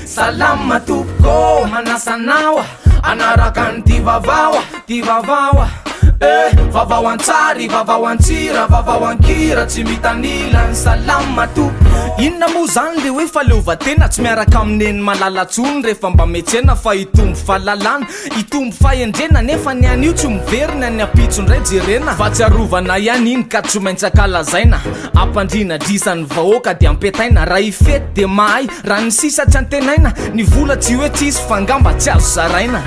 Salama tompoko, manasa anao hanaraka an'ity vaovao, ty vaovao eh. Vaovao an-tsary, vaovao an-tsira, vaovao an-kira, tsy mitanila ny salama tompoko. Inona moa zany le hoe fahaleovantena, tsy miaraka amin'i Neny malala tsony rehefa mba miantsena fa hitombo fahalalana, Hitombo fahendrena nefa ny anio tsy miverina ny ampitso indray jerena. Fahatsiarovana ihany iny ka tsy maintsy ankalazaina. Ampandriana drisa ny vahoaka dia ampetaina. Raha hifety dia mahay, raha ny sisa tsy antenaina. Ny vola tsy hoe tsisy fa angamba tsy azo zaraina.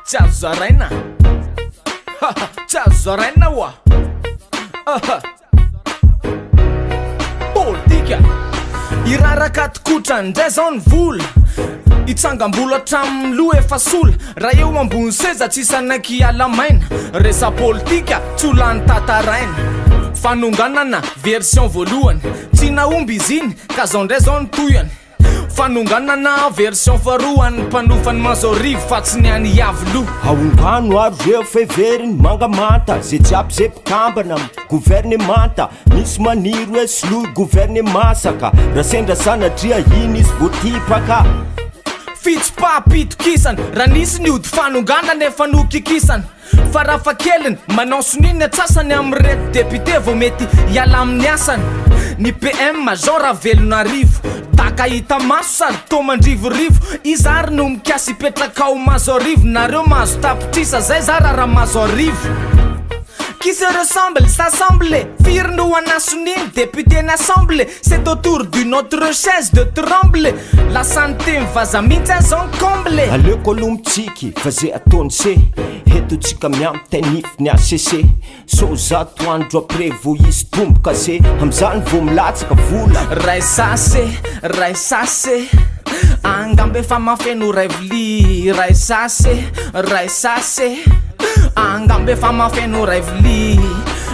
Tsy azo zaraina. Haha, tsy azo zaraina oa. Aha. Politika! Hiraraka tokotra indray zao ny vola Hitsangam-bolo hatramin'ny loha efa sola Raha eo ambony seza tsisy hanaiky hiala maina Resa-politika tsy ho lany tantaraina Fanonganana version voalohany Tsy nahomby izy iny ka zao indray zao ny tohiny Fanonganana version faharoa an'ny mpanofa ny Masoarivo fa tsy ny any Iavoloha. Ahongano ary reo feveriny manga manta ze jiaby ze mpikambana am gouvernemanta misy maniry hoe soloy gouvernemasaka raha sendra sanatria iny izy voatipaka. Fitsipaham-pitokisana, raha nisy ny ody fanonganana efa nokikisana. Farafahakeliny, manao sonia ny antsasany amin'ireto député vao mety hiala amin'ny asany. Ny PM Jean Ravelonarivo, daka hita maso sady toa mandrivorivo. Iza ary no mikasa hipetraka ao Mazoarivo? Nareo mahazo tapitrisa zay za raha Ramazoarivo. Qui se ressemble, s'assemble, firy no hanasonia ny député ny assemble? C'est au tour d'une autre chaise de tremble. Lasa niteny vaza mintsy aza en comble. Aleoko aloha mitsiky fa ze ataony se Eto tsika miampy tainify ny HCC Sao zato andro après vao hisy tombokase Amzany vao milatsaka vola. Ray sase, ray sase Angamba efa mafeno ray vilia Ray sase, ray sase Angamba efa mafeno ray vilia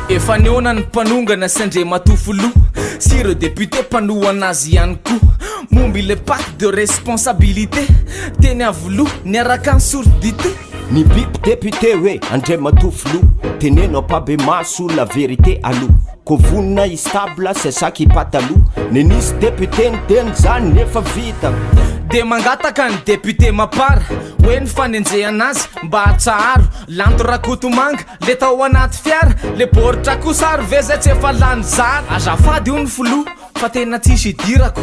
Efa nihaona ny mpanongana sy Andriamatoa Filoha Sy ireo député mpanohana azy ihany koa Momba ilay pacte de responsabilité Teny Iavoloha niaraka nisotro dite. Ny bip député hoe Andriamatoa Filoha Teneno ampabemaso la vérité aloha Ko vonona i stable sy asaky i pataloha Nenisy député niteny zany nefa vita. Dia mangataka ny député mapar hoe ny fanenjehana azy mba atsaharo Lanto Rakotomanga le tao anaty fiara Le baoritra kosa ary ve zay tsy efa lany zara Azafady hoy ny filoha Fa tena tsisy idirako.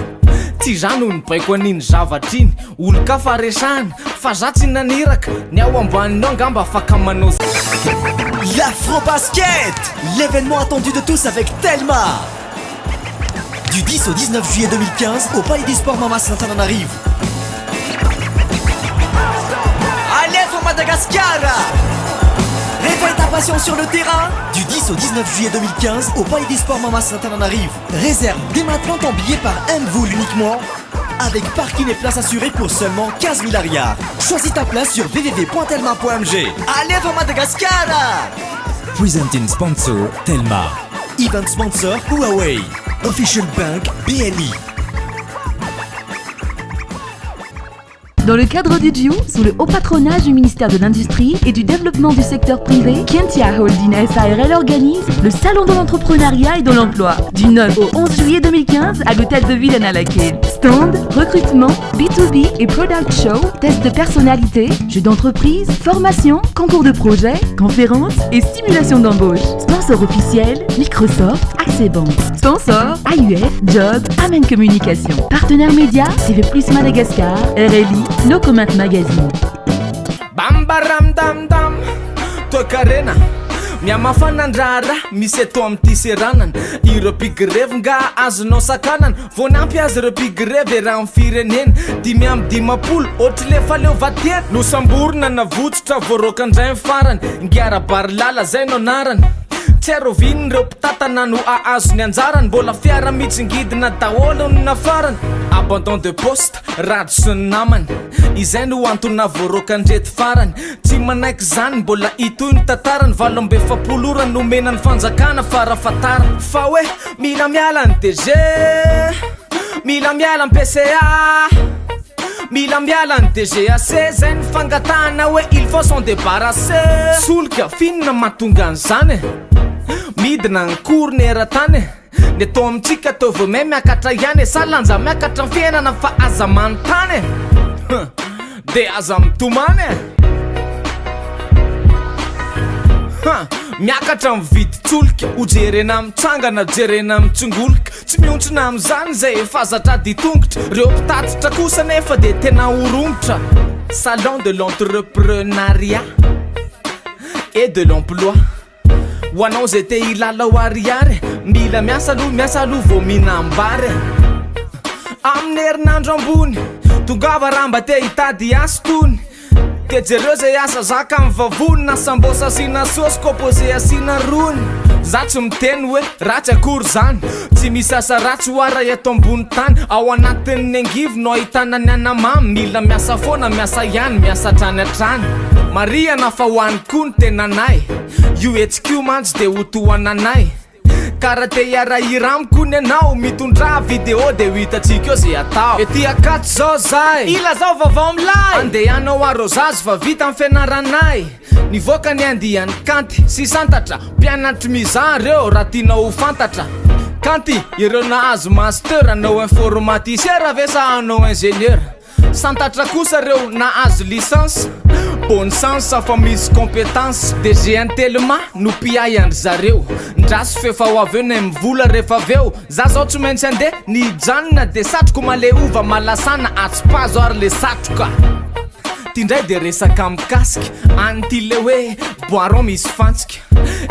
Tsy za no nibaiko an'iny zavatra iny. Olon-kafa resahana, fa za tsy naniraka. Ny ao ambaniny ao angamba afaka manao. L'Afrobasket, l'événement attendu de tous avec Telma. Du 10 au 19 juillet 2015 au Palais des Sports Mahamasina Antananarivo. Alefa Madagascar! Réveille ta passion sur le terrain du 10 au 19 juillet 2015 au Palais des Sports Mahamasina Antananarivo. Réserve dès maintenant ton billet par MVola uniquement avec parking et place assurée pour seulement 15 000 ariary. Choisis ta place sur www.telma.mg. Alefa Madagascar! Presenting sponsor Telma. Event sponsor Huawei. Official Bank BLI. Dans le cadre du JIO, sous le haut patronage du ministère de l'Industrie et du Développement du secteur privé, Kentia Holding SARL organise le Salon de l'entrepreneuriat et de l'emploi du 9 au 11 juillet 2015 à l'hôtel de ville Analakely. Stand, recrutement, B2B et product show, test de personnalité, jeux d'entreprise, formation, concours de projet, conférences et simulation d'embauche. Sponsor officiel, Microsoft, Accès Bank. Sponsor, AUF, Job, Amen Communication. Partenaire média, TV Plus Madagascar, RLI, No Comment Magazine. Bambaram dam dam, toekarena Mihamafana ny raharaha misy eto amin'ity seranana Ireo mpigrevy nga azonao sakanana Vao nampy azy ireo mpigrevy eran'ny firenena 55 ohatry le fahaleovantena Nosamborina navotsotra voaroaka indray ny farany Ngiara Barilala zay no anarany Tsy hay rahoviana ireo mpitantana no hahazo ny anjarany Mbola fiara mitsingidina daholo no nafarany Abandon de poste, Rado sy ny namany Izay no antony nahavoaroakan-dreto farany Tsy manaiky izany, mbola hitohy ny tantarany 48 ora nomena ny fanjakana farafatarany Fa hoe mila miala ny DG Mila miala ny PCA Mila miala ny DGAC Zay ny fangatahana hoe il faut s'en débarrasser Solika, f'inona mahatonga an'izany e? Midina ny cours ny eran-tany e? Ny eto amintsika toa vao may miakatra ihany e Sa lanja miakatra ny fiainana fa aza manontany e Huh! De aza mitomany e Huh! Miakatra ny vidin-tsolika Ho jerena mitsangana jerena mitsingoloka Tsy mihontsina amin'izany izay efa zatra ditongotra Reo mpitatitra kosa nefa dia tena ho romotra Salon de l'entrepreneuriat et de l'emploi Ho anao izay te hilalao ariary Mila miasa aloha, miasa aloha vao mihinam-bary Amin'ny herinandro ambony Tongava raha mba te hitady asa tony Dia jereo izay asa zaka amin'ny vavony Na sambos asiana saosy, composé asiana rony Za tsy miteny hoe ratsy akory zany Tsy misy asa ratsy hoa raha eto ambony tany Ao anatin'ny angivy no ahitana ny anamamy Mila miasa foana, miasa ihany, miasa hatrany hatrany Marihana fa ho any koa ny tenanay Io hetsika io mantsy dia ho tohananay Ka raha te hiara-hira amiko hono ianao Mitondrà video dia ho hitantsika eo ze atao Ety Ankatso zao zahay Ilazao vaovao milay Andehanao arrosage fa vita ny fianaranay Nivoaka ny andiany Kanty sy Santatra Mpianatry Miza reo raha tianao ho fantatra Kanty, ireo nahazo master Hanao informaticien ve sa hanao ingénieur Santatra kosa reo nahazo licence Bonne chance fa misy compétence DG Antelma no mpiahy an-dry zareo Ndraso f'efa ho avy eo ny mivola rehefa avy eo Za zao tsy maintsy andeha ny hijanona de satriko maleova malasana atsipazo ary le satroka Ty ndray de resaka mikasika an'ity le hoe boiron misy fantsika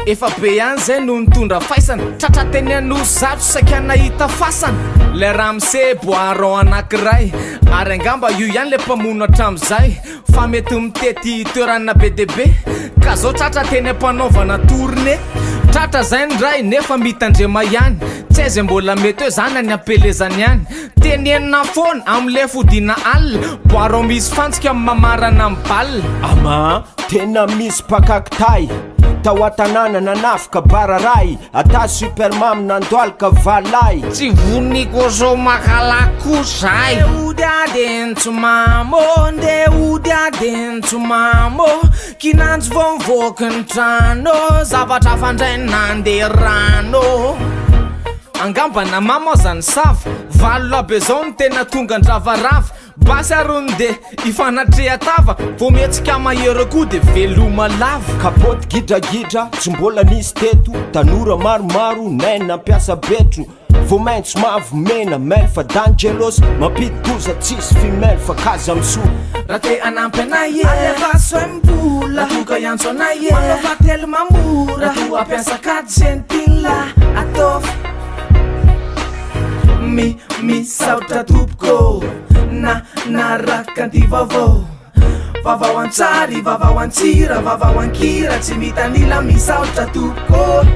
Efa be ihany zay no nitondra faisana Tratra teny Anosizato saika nahita fasana Ilay ramose boiron anankiray Ary angamba io ihany ilay mpamono hatramin'izay Fa mety mitety toerana be dia be Ka zao tratra teny am-panaovana tournée Tratra zay ny ray nefa mitandrema ihany Tsy hay zay mbola mety hoe zanany am-pielezany ihany Tenenina foana amin'ilay fodiana alina Boiron misy fantsika mamarana ny bal Ama tena misy mpaka kitay Tao an-tanàna nanafika bararay Ata supermam nandoalika valay Tsy voniko zao makala kosa ay. Ndeha hody adentso mamo, ndeha hody adentso mamo Kinanjo vao mivoaka ny trano, zavatra hafa ndray nandeha rano Angamba na mamo aza ny sava, valo lahy be zao no tena tonga andravarava Basy ary hono de hifanatreha-tava, vao mihetsika mahery koa de veloma lava. Kapoty gidragidra tsy mbola nisy teto, tanora maromaro nay nampiasa betro, vao maitso mavo mena mel fa dangelos, mampidi-doza tsisy femelle fa kaza misoa. Raha te hanampy anay e, alefaso M-bola, raha toa ka hiantso anay e, manaova telma mora, raha toa hampiasa carte Gentil ataovy. Mi misaotra tompoko na naraka anty vaovao Vaovao an-tsary, vaovao an-tsira, vaovao an-kira tsy mitanila misaotra tompoko.